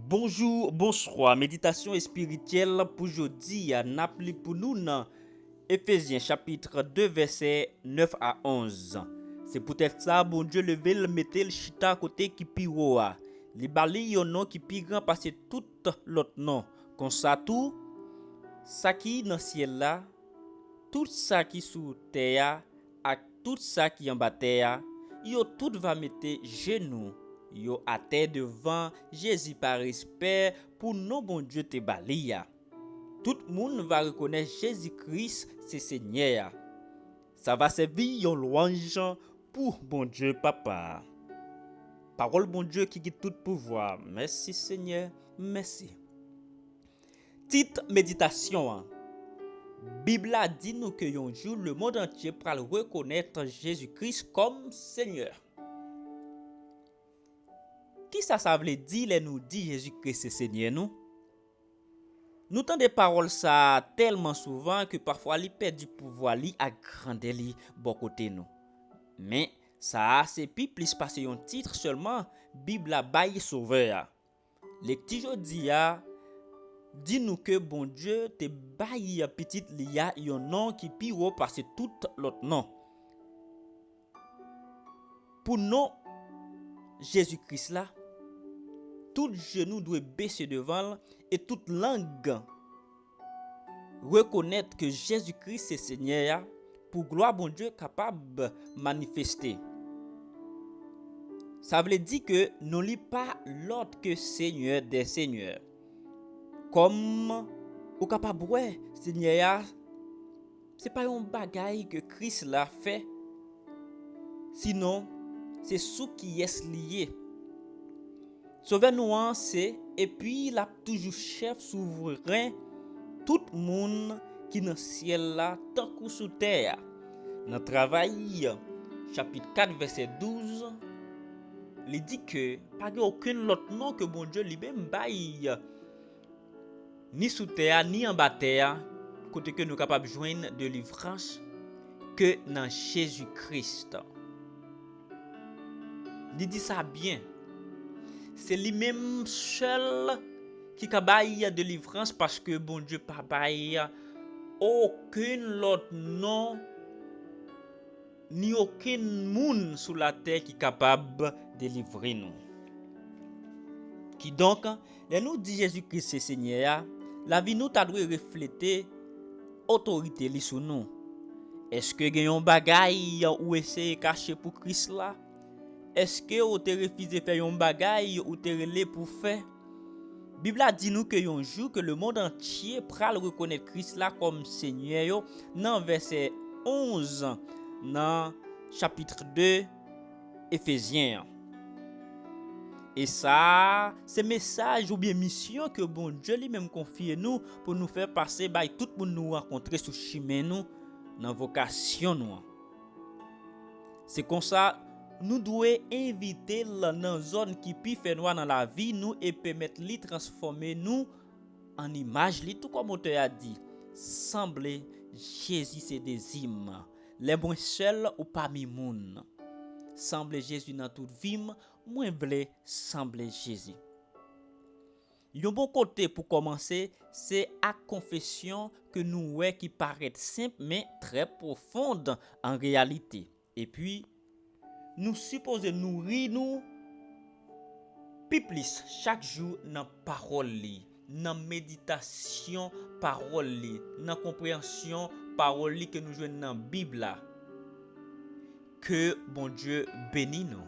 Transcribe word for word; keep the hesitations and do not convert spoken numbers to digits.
Bonjou, bonswa. Meditasyon espirityèl pou jodi a, n ap li pou nou nan Efezyen chapit de, vèsè nèf a onz. Se poutèt sa, Bondye leve l, mete l chita kote ki pi wo a. Li ba li yon non ki pi gran pase tout lòt non. Konsa tou, sa ki nan syèl la, tout sa ki sou tè a, ak tout sa ki anba tè a, yo tout va mete jenou yo atè devan Jezi pa respè pou non Bondye te ba li a. Tout moun va rekonèt Jezi Kris se Senyè a. Sa va sèvi yon lwanj pou Bondye Papa a. Pawòl Bondye ki gen tout pouvwa. Mèsi, Senyè. Mèsi. Tit meditasyon an. Bib la di nou ke yon jou lemonn antye pral rekonèt Jezi Kris kòm Senyè. Kisa sa vle di lè nou di Jezi Kris se Senyè nou? Nou tande pawòl sa a tèlman souvan ke pafwa li pèdi pouvwa li ak grandè li bò kote nou. Men, sa a se pi plis pase yon tit sèlman Bib la bay Sovè a. Lekti jodi a di nou ke Bondye te bay Pitit li a yon non ki pi wo pase tout lòt non. Pou non Jezi Kris la, tout jenou dwe bese devan l e tout lang rekonèt ke Jezi Kris se Senyè a pou glwa Bondye kapab manifeste. Sa vle di ke non li pa lòt ke Senyè dè senyè. Kòm ou kapab wè, Senyè a, se pa yon bagay ke Kris la fè, sinon se sou kiyès li ye. Sovè nou an se, epi l ap toujou chèf souvren tout moun ki nan syèl la tankou sou tè a. Nan Travay, chapit kat, vèsè douz, li di ke pa gen okenn lòt non ke Bondye li menm bay, ni sou tè a, ni anba tè a, kote ke nou kapab jwenn delivrans ke nan Jezi Kris. Li di sa byen. Se li menm sèl ki ka bay delivrans, paske Bondye pa bay okenn lòt non ni okenn moun sou latè ki kapab delivre nou. Kidonk, lè nou di Jezi Kris se Senyè a, lavi nou ta dwe reflete otorite li sou nou. Èske gen yon bagay ou eseye kache pou Kris la? Èske ou te refize fè yon bagay ou te rele pou fè? Bib la di nou ke yon jou ke lemonn antye pral rekonèt Kris la kòm Senyè yo nan vèsè onz nan chapit de Efezyen an. E sa a, se mesaj oubyen misyon ke Bondye li menm konfye nou pou nou fè pase bay tout moun nou rankontre sou chimen nou nan vokasyon nou an. Se konsa, nou dwe envite l nan zòn ki pi fènwa nan lavi nou e pèmèt li transfòme nou an imaj li, tou kòm otè a di, sanble Jezi se dezi m. Lè mwen sèl ou pami moun, sanble Jezi nan tout vi m, mwen vle sanble Jezi. Yon bon kote pou kòmanse, se ak konfesyon ke nou wè ki parèt senp men trè pwofond an reyalite. Epi, nou sipoze nouri nou pi plis chak jou nan pawòl li, nan meditasyon pawòl li, nan konpreyansyon pawòl li ke nou jwenn nan Bib la. Ke Bondye beni nou.